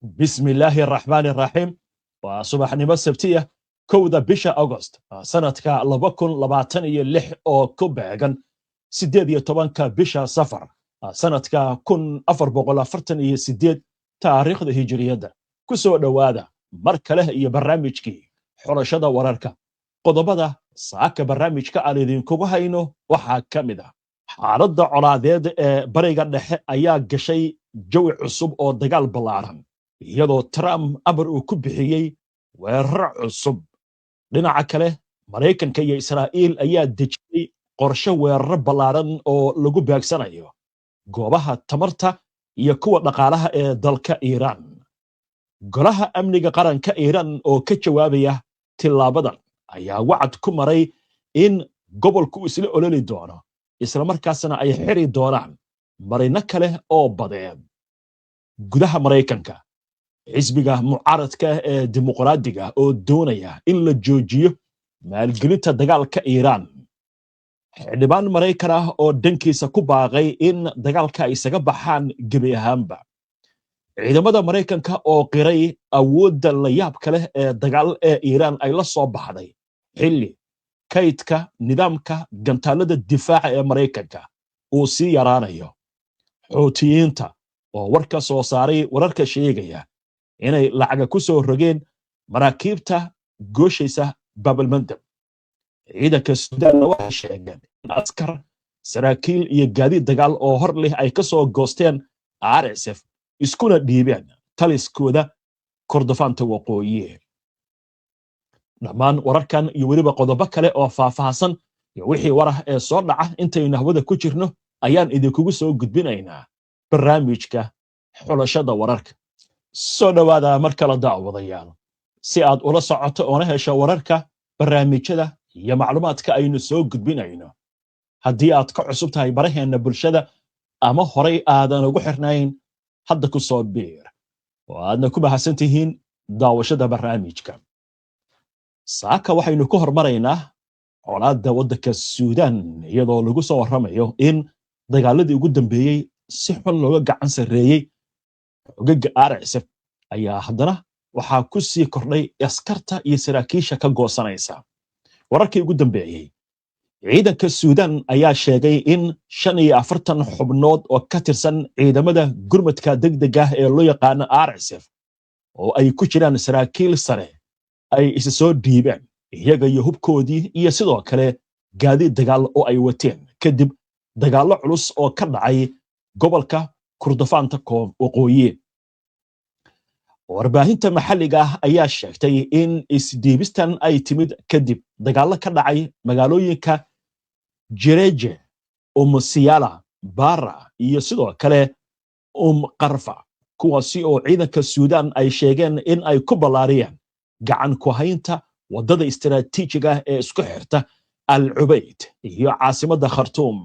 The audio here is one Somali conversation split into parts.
Bismillaahi araxmaani araxiim. Waa subaxnimo Sabtiya, 1da bisha Agost sanadka 2026, oo ku beegan 18-ka bisha Safar sanadka 1448 taariikhda Hijiriyadda. Ku soo dhowaada mar kale iyo barnaamijkii Xulashada Wararka. Qodobada saaka barnaamijka aan idinkugu hayno waxaa ka mid ah: xaaladda colaadeed ee Bariga Dhexe ayaa gashay jawi cusub oo dagaal ballaaran, iyadoo Trump amar uu ku bixiyey weeraro cusub. Dhinaca kale, Maraykanka iyo Israa'iil ayaa dejiyey qorshe weeraro ballaaran oo lagu beegsanayo goobaha tamarta iyo kuwa dhaqaalaha ee dalka Iiraan. Golaha Amniga Qaranka Iiraan oo ka jawaabaya tillaabadan ayaa wacad ku maray in gobolku isla ololi doono, islamarkaasna ay xiri doonaan marino kale oo badeed. Gudaha Maraykanka, xisbiga mucaaradka ee Dimuqraadiga oo doonaya in la joojiyo maalgelinta dagaalka Iiraan. Xildhibaan Maraykan ah oo dhankiisa ku baaqay in dagaalka ay isaga baxaan gebi ahaanba. Ciidamada Maraykanka oo qiray awoodda layaabka leh ee dagaal ee Iiraan ay la soo baxday, xilli kaydka nidaamka gantaalada difaaca ee Maraykanka uu sii yaraanayo. Xuutiyiinta oo war ka soo saaray wararka sheegaya inay lacaga ku soo rogeen maraakiibta gooshaysa Baabalmandab. Ciidanka Suudaanna waxay sheegeen in askar, saraakiil iyo gaadiid dagaal oo hor leh ay ka soo goosteen RSF, iskuna dhiibeen taliskooda Kordofaanta Waqooyi. Dhammaan wararkan iyo weliba qodobo kale oo faahfaahsan iyo wixii warah ee soo dhaca intaynu hawada ku jirno ayaan idinkugu soo gudbinaynaa barnaamijka Xulashada Wararka. Soo dhowaada mar kale, daawadayaal. Si aad ula socoto oona hesho wararka, barnaamijyada iyo macluumaadka aynu soo gudbinayno, haddii aad ka cusub tahay baraheenna bulshada ama horay aadan ugu xirnayn, hadda ku soo biir, oo aadna ku mahadsan tihiin daawashada barnaamijka. Saaka waxaynu ku hormaraynaa colaadda waddanka Suudaan, iyadoo lagu soo warramayo in dagaaladii ugu dambeeyey si xun looga gacan sarreeyey xogaga RSF, ayaa haddana waxaa ku sii kordhay askarta iyo saraakiisha ka goosanaysa. Wararkii ugu dambeeyey, ciidanka Suudaan ayaa sheegay in 45 xubnood oo ka tirsan ciidamada gurmadka degdega ah ee loo yaqaano RSF, oo ay ku jiraan saraakiil sare, ay isa soo dhiibeen, iyaga iyo hubkoodii iyo sidoo kale gaadiid dagaal oo ay wateen, kadib dagaallo culus oo ka dhacay gobolka Kurdofaanta Waqooyi. Warbaahinta maxalliga ah ayaa sheegtay in isdhiibistan ay timid kadib dagaallo ka dhacay magaalooyinka Jireje, Umsiyala, Bara iyo sidoo kale Qarfa, kuwaasi oo ciidanka Suudaan ay sheegeen in ay ku ballaariyeen gacan ku haynta waddada istaraatiijiga ee isku xirta Al Cubayd iyo caasimadda Khartuum.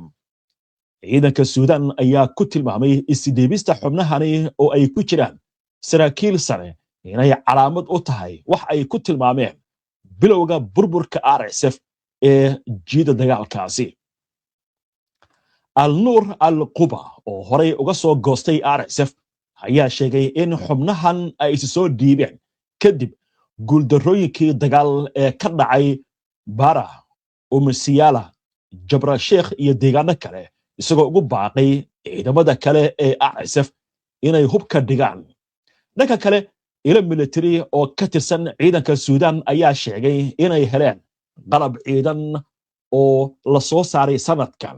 Ciidanka Suudaan ayaa ku tilmaamay isdhiibista xubnahani oo ay ku jiraan saraakiil sare inay calaamad u tahay wax ay ku tilmaameen bilowga burburka RSF ee jiida dagaalkaasi. Alnuur Al Quba oo horay uga soo goostay RSF ayaa sheegay in xubnahan ay isi soo dhiibeen kadib guuldarrooyinkii dagaal ee ka dhacay Bara, Umusiyala, Jabra Sheekh iyo deegaano kale, isagoo ugu baaqay ciidamada kale ee RSF inay hubka dhigaan. Dhanka kale, ilo military oo ka tirsan ciidanka Suudaan ayaa sheegay inay heleen qalab ciidan oo la soo saaray sanadkan,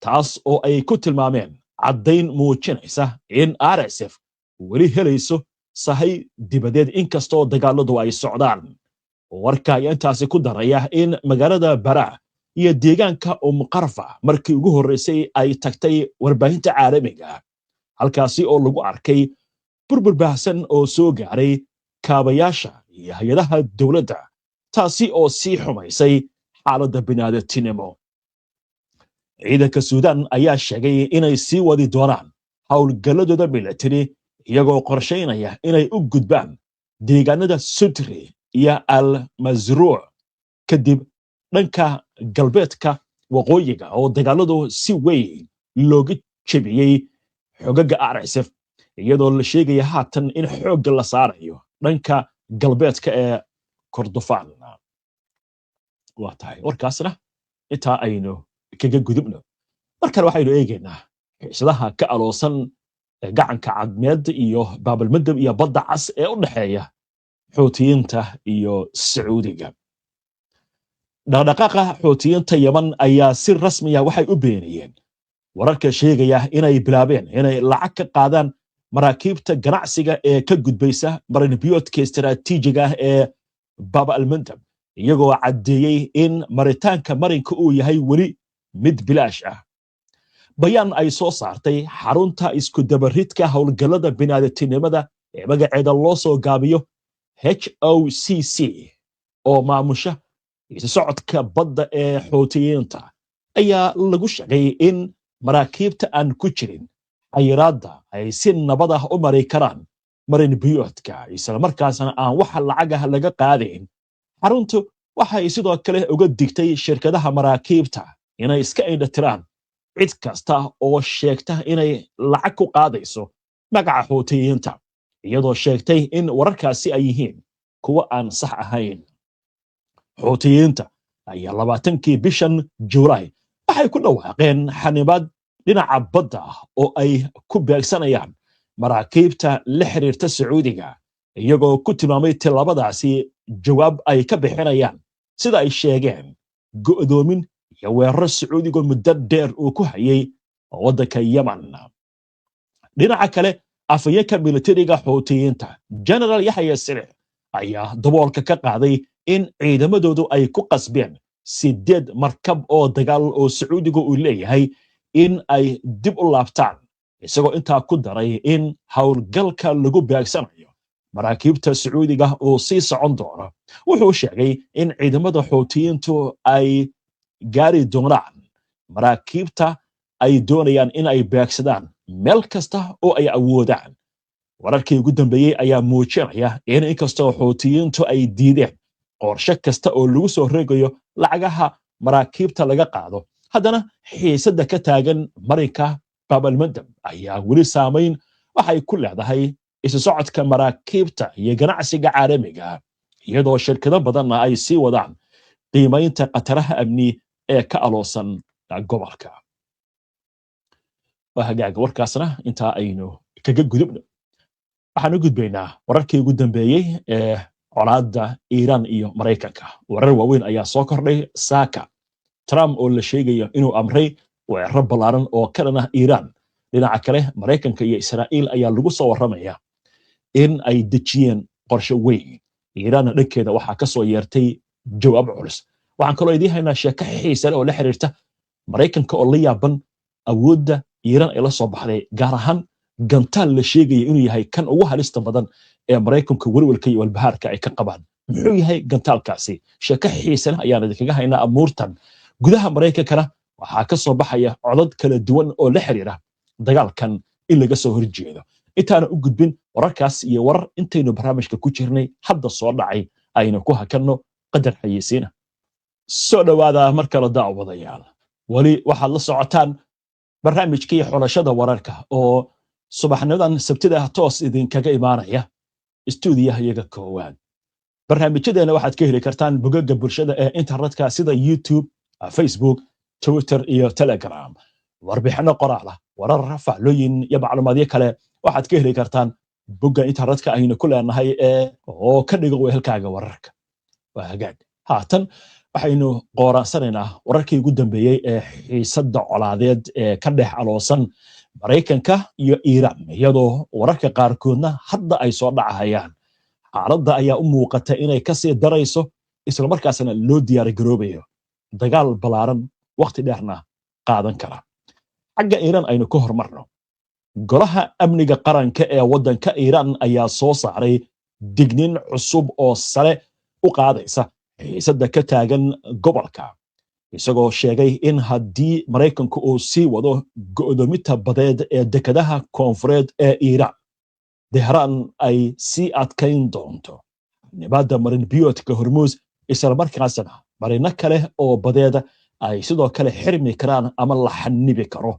taas oo ay ku tilmaameen caddayn muujinaysa in RSF weli helayso sahay dibadeed inkastoo dagaaladu ay socdaan. Warka ayaa intaasi ku daraya in magaalada Bara iyo deegaanka Umqarfa markii ugu horreysay ay tagtay warbaahinta caalamiga, halkaasi oo lagu arkay burbur baahsan oo soo gaaray kaabayaasha iyo hay-adaha dowladda, taasi oo sii xumaysay xaaladda bini'aadantinimo. Ciidanka Suudaan ayaa sheegay inay sii wadi doonaan howlgalladooda military, iyagoo qorshaynaya inay u gudbaan deegaanada Sudri iyo Al Masruuc, kadib dhanka galbeedka waqooyiga oo dagaaladu si weyn looga jebiyey xogaga RSF. iyadoo la sheegaya haatan in xoogga la saarayo dhanka galbeedka ee Kordofaan. Waa tahay, warkaasna intaa aynu kaga gudubno. Mar kale waxaynu eegaynaa xiisadaha ka aloosan Gacanka Cadmeed iyo Baabalmadab iyo Badda Cas ee u dhexeeya Xuutiyiinta iyo Sacuudiga. Dhaqdhaqaaqa Xuutiyiinta Yeman ayaa si rasmiya waxay u beeniyeen wararka sheegaya inay bilaabeen inay lacag ka qaadaan maraakiibta ganacsiga ee ka gudbaysa marinbiyoodka istaraatiijiga ah ee Baba Almandab, iyagoo caddeeyey in maritaanka marinka uu yahay weli mid bilaash ah. Bayaan ay soo saartay xarunta isku-dabaridka howlgallada bini'aadatinimada ee magaceeda loo soo gaabiyo HOCC oo maamusha isu socodka badda ee Xuutiyiinta ayaa lagu sheegay in maraakiibta aan ku jirin xayiraadda ay si nabad ah u mari karaan marin biyoodka, islamarkaasna aan waxa lacagah laga qaadayn. Xaruntu waxay sidoo kale uga digtay shirkadaha maraakiibta inay iska indhatiraan cid kasta oo sheegta inay lacag ku qaadayso magaca Xuutiyiinta, iyadoo sheegtay in wararkaasi ay yihiin kuwo aan sax ahayn. Xuutiyiinta ayaa 20-kii bishan Juulaay waxay ku dhawaaqeen xanibaad dhinaca badda ah oo ay ku beegsanayaan maraakiibta la xiriirta Sacuudiga, iyagoo ku tilmaamay tillaabadaasi jawaab ay ka bixinayaan, sida ay sheegeen, go'doomin iyo weeraro Sacuudigu muddo dheer uu ku hayay waddanka Yemen. Dhinaca kale, afhayeenka militariga Xuutiyiinta, General Yaxya Sariic, ayaa daboolka ka qaaday in ciidamadoodu ay ku qasbeen 8 markab oo dagaal oo Sacuudigu uu leeyahay in ay dib u laabtaan, isagoo intaa ku daray in howlgalka lagu beegsanayo maraakiibta Sacuudiga uu sii socon doono. Wuxuu sheegay in ciidamada Xuutiyiintu ay gaari doonaan maraakiibta ay doonayaan in ay beegsadaan meel kasta oo ay awoodaan. Wararkii ugu dambeeyey ayaa muujinaya in inkastoo Xuutiyiintu ay diideen qorshe kasta oo lagu soo rogayo lacagaha maraakiibta laga qaado, haddana xiisadda ka taagan marinka Baabalmandab ayaa weli saamayn waxay ku leedahay isu socodka maraakiibta iyo ganacsiga caalamiga, iyadoo shirkado badanna ay sii wadaan qiimaynta khataraha amni ee ka aloosan gobolka. Waa hagaaga, warkaasna intaa aynu kaga gudubno. Waxaan u gudbaynaa wararkii ugu dambeeyey ee colaadda Iiraan iyo Maraykanka. Warar waaweyn ayaa soo kordhay saaka. Trump oo la sheegayo inuu amray weeraro ballaaran oo ka dhan ah Iiraan. Dhinaca kale, Maraykanka iyo Israa'iil ayaa lagu soo warramaya in ay dejiyeen qorshe weyn. Iiraanna dhankeeda waxaa ka soo yeertay jawaab culus. Waxaan kaloo idiin haynaa sheeko xiise leh oo la xiriirta Maraykanka oo la yaaban awoodda Iiraan ay la soo baxday, gaar ahaan gantaal la sheegaya inuu yahay kan ugu halista badan ee Maraykanka welwelka iyo walbahaarka ay ka qabaan. Muxuu yahay gantaalkaasi? Sheeko xiise leh ayaan idinkaga haynaa amuurtan. Gudaha Maraykankana waxaa ka soo baxaya codad kala duwan oo la xiriira dagaalkan in laga soo horjeedo. Intaana u gudbin wararkaas iyo warar intaynu barnaamijka ku jirnay hadda soo dhacay, aynu ku hakanno qadar xayeysiina. Soo dhowaada mar kale, daawadayaal. Weli waxaad la socotaan barnaamijkii Xulashada Wararka oo subaxnimadan Sabtida toos idinkaga imaanaya istuudiyaha iyaga koowaad. Barnaamijyadeena waxaad ka heli kartaan bogaga bulshada ee internetka sida YouTube, Facebook, Twitter iyo Telegram. Warbixinno qoraala, warar, faallooyin iyo macluumaadyo kale waxaad ka heli kartaan bogga internetka aynu ku leenahay ee oo ka dhigo wehelkaaga wararka. Waa hagaag, haatan waxaynu qooraansanaynaa wararkii ugu dambeeyey ee xiisadda colaadeed ee ka dhex aloosan Maraykanka iyo Iiraan, iyadoo wararka qaarkoodna hadda ay soo dhacahayaan. Xaaladda ayaa u muuqata inay kasii darayso, islamarkaasna loo diyaargaroobayo dagaal ballaaran, wakhti dheerna qaadan kara. Xagga Iiraan aynu ka hormarno. Golaha Amniga Qaranka ee waddanka Iiraan ayaa soo saaray digniin cusub oo sare u qaadaysa xiisadda ka taagan gobolka, isagoo sheegay in haddii Maraykanku uu sii wado go'doominta badeed ee dekedaha koonfureed ee Iiraan, Tehraan ay sii adkayn doonto xanibaadda marin biyoodka Hormuus, islamarkaasna marino kale oo badeeda ay sidoo kale xirmi karaan ama la xanibi karo.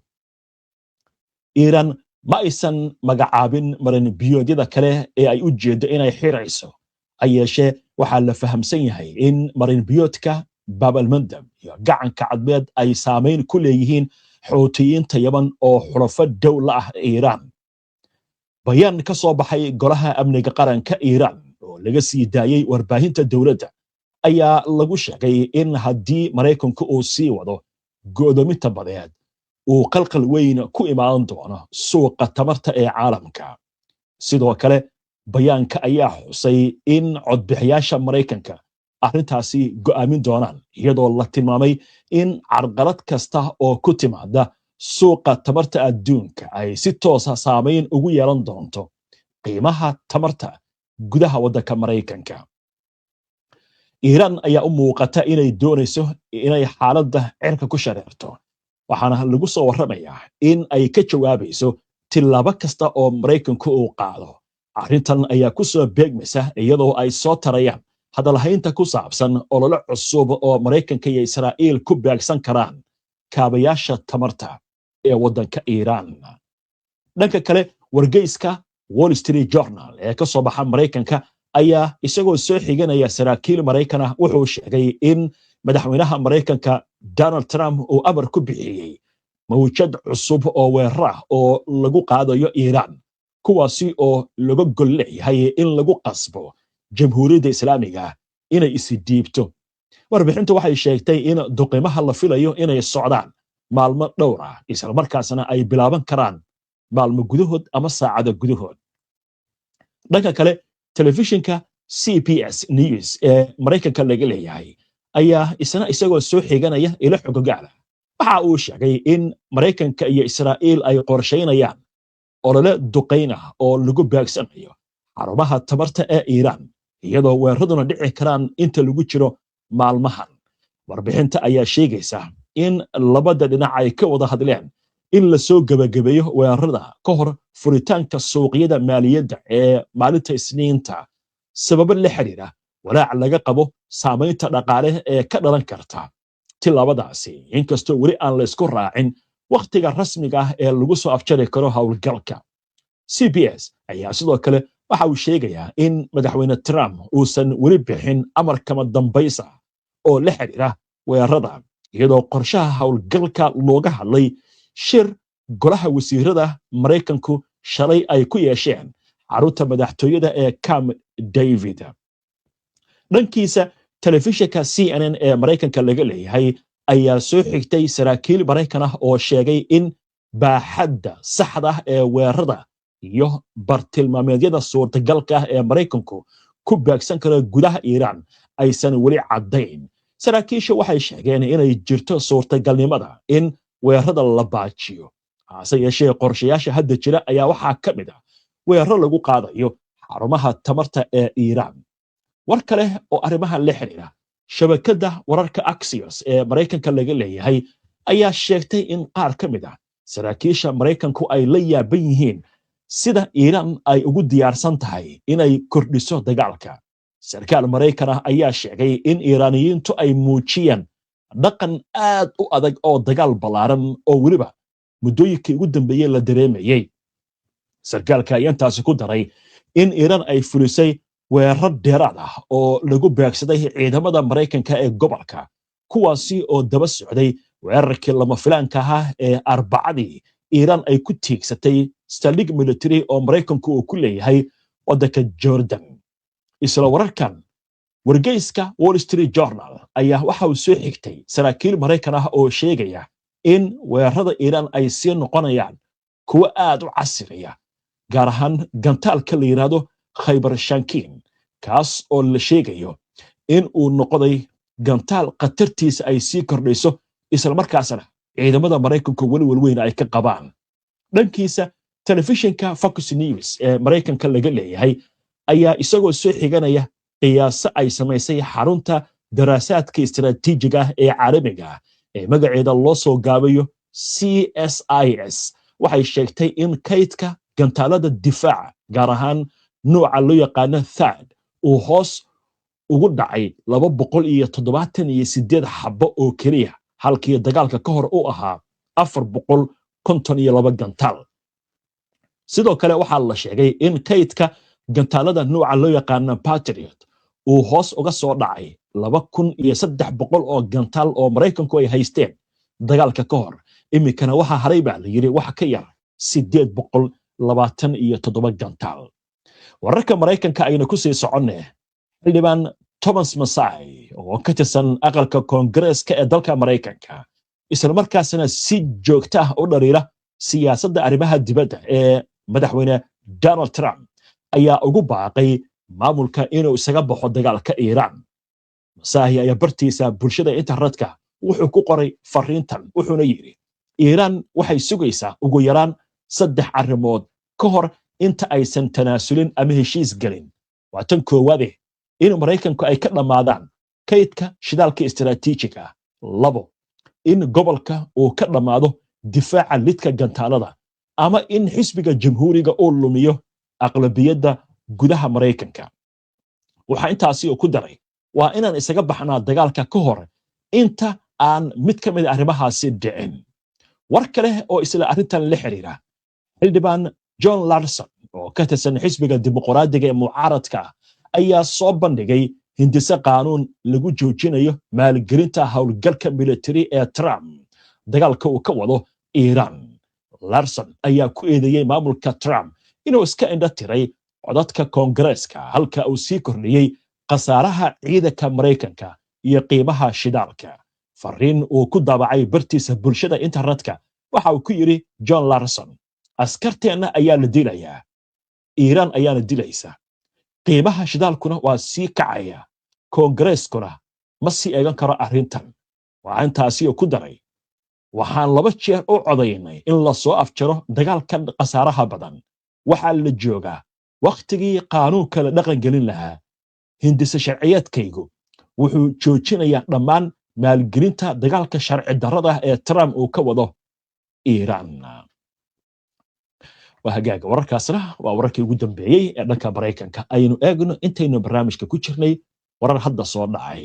Iiraan Ma aysan magacaabin marinbiyoodyada kale ee ay u jeeddo inay xirayso. Ha yeeshee, waxaa la fahamsan yahay in marinbiyoodka Baabalmandab iyo Gacanka Cadmeed ay saamayn ku leeyihiin Xuutiyiinta Yaman oo xulafo dhow la ah Iiraan. Bayaan ka soo baxay Golaha Amniga Qaranka Iiraan oo laga sii daayey warbaahinta dowladda ayaa lagu sheegay in haddii Maraykanku uu sii wado go'doominta badeed, uu qalqal weyn ku imaan doono suuqa tamarta ee caalamka. Sidoo kale, bayaanka ayaa xusay in codbixiyaasha Maraykanka arrintaasi go'aamin doonaan, iyadoo la tilmaamay in carqalad kasta oo ku timaada suuqa tamarta adduunka ay si toosa saamayn ugu yeelan doonto qiimaha tamarta gudaha waddanka Maraykanka. Iiraan ayaa u muuqata inay doonayso inay xaaladda cirka ku shareerto, waxaana lagu soo warramayaa in ay ka jawaabayso tillaabo kasta oo Maraykanku uu qaado. Arrintan ayaa ku soo beegmaysa iyadoo ay soo tarayaan hadalhaynta ku saabsan olole cusub oo Maraykanka iyo Israa'iil ku beegsan karaan kaabayaasha tamarta ee waddanka Iiraan. Dhanka kale, wargeyska Wall Street Journal ee ka soo baxa Maraykanka ayaa isagoo soo xiganaya saraakiil Maraykan ah wuxuu sheegay in madaxweynaha Maraykanka Donald Trump uu amar ku bixiyey mawjad cusub oo weerar ah oo lagu qaadayo Iiraan, kuwaasi oo laga gol leeyahay in lagu qasbo Jamhuuriyadda Islaamiga inay isi dhiibto. Warbixintu waxay sheegtay in duqimaha la filayo inay socdaan maalmo dhowr ah, islamarkaasna ay bilaaban karaan maalmo gudahood ama saacado gudahood. Dhanka kale, telefishinka CBS News ee Maraykanka laga leeyahay ayaa isna isagoo soo xiganaya ilo xogogaala waxa uu sheegay in Maraykanka iyo Israa'iil ay qorshaynayaan olole duqayn ah oo lagu beegsanayo xarumaha tamarta ee Iiraan, iyadoo weeraraduna dhici karaan inta lagu jiro maalmahan. Warbixinta ayaa sheegaysa in labada dhinac ay ka wada hadleen in la soo gebagabeeyo weerarada ka hor furitaanka suuqyada maaliyadda ee maalinta Isniinta, sababo la xiriira walaac laga qabo saamaynta dhaqaale ee ka dhalan karta tilaabadaasi, inkastoo weli aan laysku raacin wakhtiga rasmiga ah ee lagu soo afjari karo howlgalka. CBS ayaa sidoo kale waxa uu sheegayaa in Madaxweyne Trump uusan weli bixin amar kama dambays ah oo la xiriira weerarada, iyadoo qorshaha howlgalka looga hadlay shir golaha wasiirada Maraykanku shalay ay ku yeesheen xarunta madaxtooyada ee Camp David. Dhankiisa, telefishinka CNN ee Maraykanka laga leeyahay ayaa soo xigtay saraakiil Maraykan ah oo sheegay in baaxadda saxda ah ee weerarada iyo bartilmaameedyada suurtagalka ah ee Maraykanku ku beegsan karo gudaha Iiraan aysan weli caddayn. Saraakiisha waxay sheegeen inay jirto suurtagalnimada in weerarada la baajiyo, hase yeeshee qorshayaasha hadda jira ayaa waxaa ka mid ah weeraro lagu qaadayo xarumaha tamarta ee Iiraan. War kale oo arrimahan la xiriira, shabakadda wararka Axios ee Maraykanka laga leeyahay ayaa sheegtay in qaar ka mid ah saraakiisha Maraykanku ay la yaaban yihiin sida Iiraan ay ugu diyaarsan tahay inay kordhiso dagaalka. Sarkaal Maraykan ah ayaa sheegay in Iiraaniyiintu ay muujiyeen dhaqan aad u adag oo dagaal ballaaran oo weliba muddooyinkii ugu dambeeyey la dareemayey. Sarkaalka ayaa intaasi ku daray in Iiraan ay fulisay weerar dheeraad ah oo lagu beegsaday ciidamada Maraykanka ee gobolka, kuwaasi oo daba socday weerarkii lama filaanka ahaa ee Arbacadii Iiraan ay ku tiigsatay saldhig military oo Maraykanku uu ku leeyahay waddanka Jordan. Isla wararkan, wargeyska Wall Street Journal ayaa waxa uu soo xigtay saraakiil Maraykan ah oo sheegaya in weerarada Iiraan ay sii noqonayaan kuwo aad u casriya, gaar ahaan gantaalka la yidhaahdo Khaybar Shankiin, kaas oo la sheegayo in uu noqday gantaal khatartiisa ay sii kordhayso, islamarkaasna ciidamada Maraykanku welwel weyn ay ka qabaan. Dhankiisa, telefishinka Fox News ee Maraykanka laga leeyahay ayaa isagoo soo xiganaya qiyaaso ay samaysay xarunta daraasaadka istaraatiijiga ah ee caalamiga ah ee magaceeda loo soo gaabayo CSIS waxay sheegtay in kaydka gantaalada difaaca, gaar ahaan nooca loo yaqaano THAAD, uu hoos ugu dhacay 278 xabo oo keliya, halkii dagaalka ka hor u ahaa 452 gantaal. Sidoo kale waxaa la sheegay in kaydka gantaalada nuuca loo yaqaana Patriot uu hoos uga soo dhacay 2300 oo gantaal oo Maraykanku ay haysteen dagaalka ka hor. Iminkana waxaa haray, baa la yidhi, wax ka yar 827 gantaal. Wararka Maraykanka aynu ku sii soconne. Xildhibaan Thomas Massie oo ka tirsan aqalka Koongareeska ee dalka Maraykanka, islamarkaasna si joogta ah u dhaliila siyaasadda arrimaha dibadda ee madaxweyne Donald Trump, ayaa ugu baaqay maamulka inuu isaga baxo dagaalka Iiraan. Massie ayaa bartiisa bulshada internetka wuxuu ku qoray fariintan, wuxuuna yidhi: "Iiraan waxay sugaysaa ugu yaraan saddex arrimood ka hor inta aysan tanaasulin ama heshiis gelin. Waa tan koowaade, in Maraykanku ay ka dhammaadaan kaydka shidaalka istaraatiijiga ah. Labo, in gobolka uu ka dhammaado difaaca lidka gantaalada, ama in xisbiga Jamhuuriga uu lumiyo aqlabiyadda gudaha Maraykanka." Waxaa intaasi uu ku daray: "Waa inaan isaga baxnaa dagaalka ka hor inta aan mid ka mid arrimahaasi dhicin." War kale oo isla arrintan la xiriira, xildhibaan John Larson oo ka tirsan xisbiga Dimuqraadiga ee mucaaradka ah ayaa soo bandhigay hindise qaanuun lagu joojinayo maalgelinta howlgalka military ee Trump dagaalka uu ka wado Iiraan. Larson ayaa ku eedeeyey maamulka Trump inuu iska indho tiray codadka Koongareeska, halka uu sii kordhiyey khasaaraha ciidanka Maraykanka iyo qiimaha shidaalka. Fariin uu ku daabacay bartiisa bulshada internetka waxa uu ku yidhi John Larson: "Askarteenna ayaa la dilayaa, Iiraan ayaana dilaysa, qiimaha shidaalkuna waa sii kacaya, Koongareeskuna ma sii eegan karo arrintan." Waa intaasi oo ku daray: "Waxaan laba jeer u codaynay in la soo afjaro dagaalkan khasaaraha badan. Waxaa la joogaa wakhtigii qaanuunka la dhaqan gelin lahaa. Hindise sharciyeedkaygu wuxuu joojinayaa dhammaan maalgelinta dagaalka sharci darrada ee Trump uu ka wado Iiraan." Waa hagaaga, wararkaasna waa wararkii ugu dambeeyey ee dhanka Maraykanka. Aynu eegno intaynu barnaamijka ku jirnay warar hadda soo dhacay,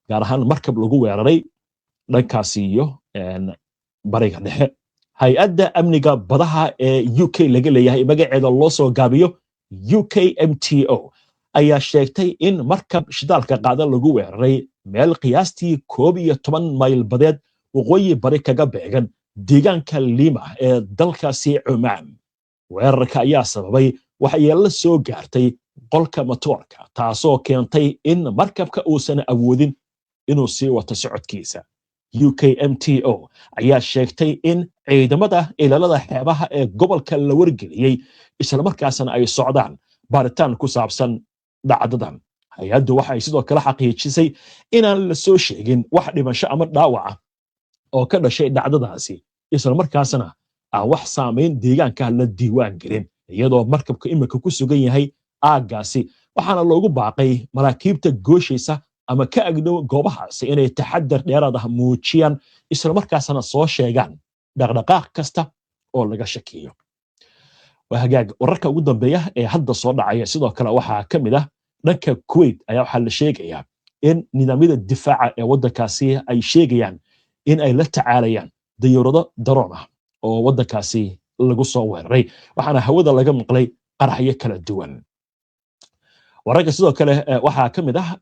gaar ahaan markab lagu weeraray dhankaasi iyo Bariga Dhexe. Hay-adda amniga badaha ee UK laga leeyahay, magaceeda loo soo gaabiyo UKMTO, ayaa sheegtay in markab shidaalka qaada lagu weeraray meel qiyaastii 11 mayl badeed waqooyi bari kaga beegan deegaanka Lima ee dalkaasi Cumaan. Weerarka ayaa sababay waxyeello soo gaartay qolka matoorka, taasoo keentay in markabka uusan awoodin inuu sii wato socodkiisa. UKMTO ayaa sheegtay in ciidamada ilaalada xeebaha ee gobolka la wargeliyey, islamarkaasna ay socdaan baaritaan ku saabsan dhacdadan. Hay-addu waxay sidoo kale xaqiijisay inaan la soo sheegin wax dhimasho ama dhaawaca oo ka dhashay dhacdadaasi, islamarkaasna aan wax saamayn deegaanka la diiwaan gelin, iyadoo markabka imika ku sugan yahay aaggaasi. Waxaana loogu baaqay maraakiibta gooshaysa ama ka agdhow goobahaasi inay taxadar dheeraad ah muujiyaan, islamarkaasna soo sheegaan dhaqdhaqaaq kasta oo laga shakiyo. Waa hagaag, wararka ugu dambeeya ee hadda soo dhacaya sidoo kale waxaa ka mid ah dhanka Kuwait ayaa waxaa la sheegayaa in nidaamyada difaaca ee waddankaasi ay sheegayaan in ay la tacaalayaan dayuurado daroon ah oo waddankaasi lagu soo weeraray, waxaana hawada laga maqlay qaraxyo kala duwan. Wararka sidoo kale waxaa ka mid ah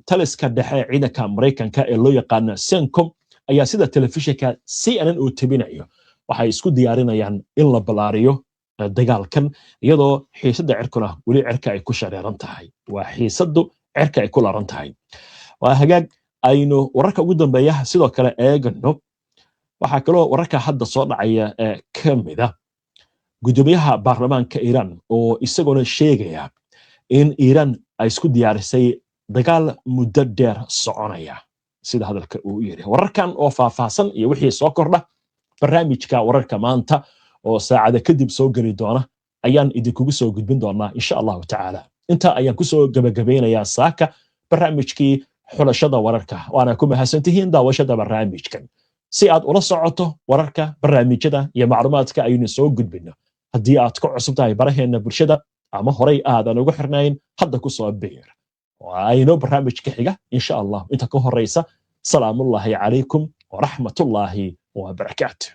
taliska dhexe ciidanka Maraykanka ee loo yaqaano CENTCOM ayaa, sida telefishinka CNN uu tebinayo, waxay isku diyaarinayaan in la ballaariyo dagaalkan, iyadoo xiisadda cirkuna weli cirka ay ku shareeran tahay, waa xiisaddu cirka ay ku laran tahay. Waa hagaag, aynu wararka ugu dambeeya sidoo kale eegno. Waxaa kaloo wararka hadda soo dhacaya ka mid ah guddoomiyaha baarlamaanka Iiraan oo isaguna sheegaya in Iiraan ay isku diyaarisay dagaal muddo dheer soconaya, sida hadalka uu yidhi. Wararkan oo faahfaahsan iyo wixii soo kordha barnaamijka wararka maanta oo saacada kadib soo geli doona ayaan idinkugu soo gudbin doonaa, insha Allahu tacaala. Intaa ayaan kusoo gebagabeynayaa saaka barnaamijkii xulashada wararka, waana ku mahadsantihiin daawashada barnaamijkan. Si aad ula socoto wararka, barnaamijyada iyo macluumaadka aynu soo gudbino, haddii aad ku cusub tahay baraheena bulshada ama horay aadan ugu xirnayn, hadda ku soo biir. Waa inoo barnaamijka xiga, insha Allah. Inta ka horeysa, salaamullaahi calaykum waraxmatullaahi wabarakaatu.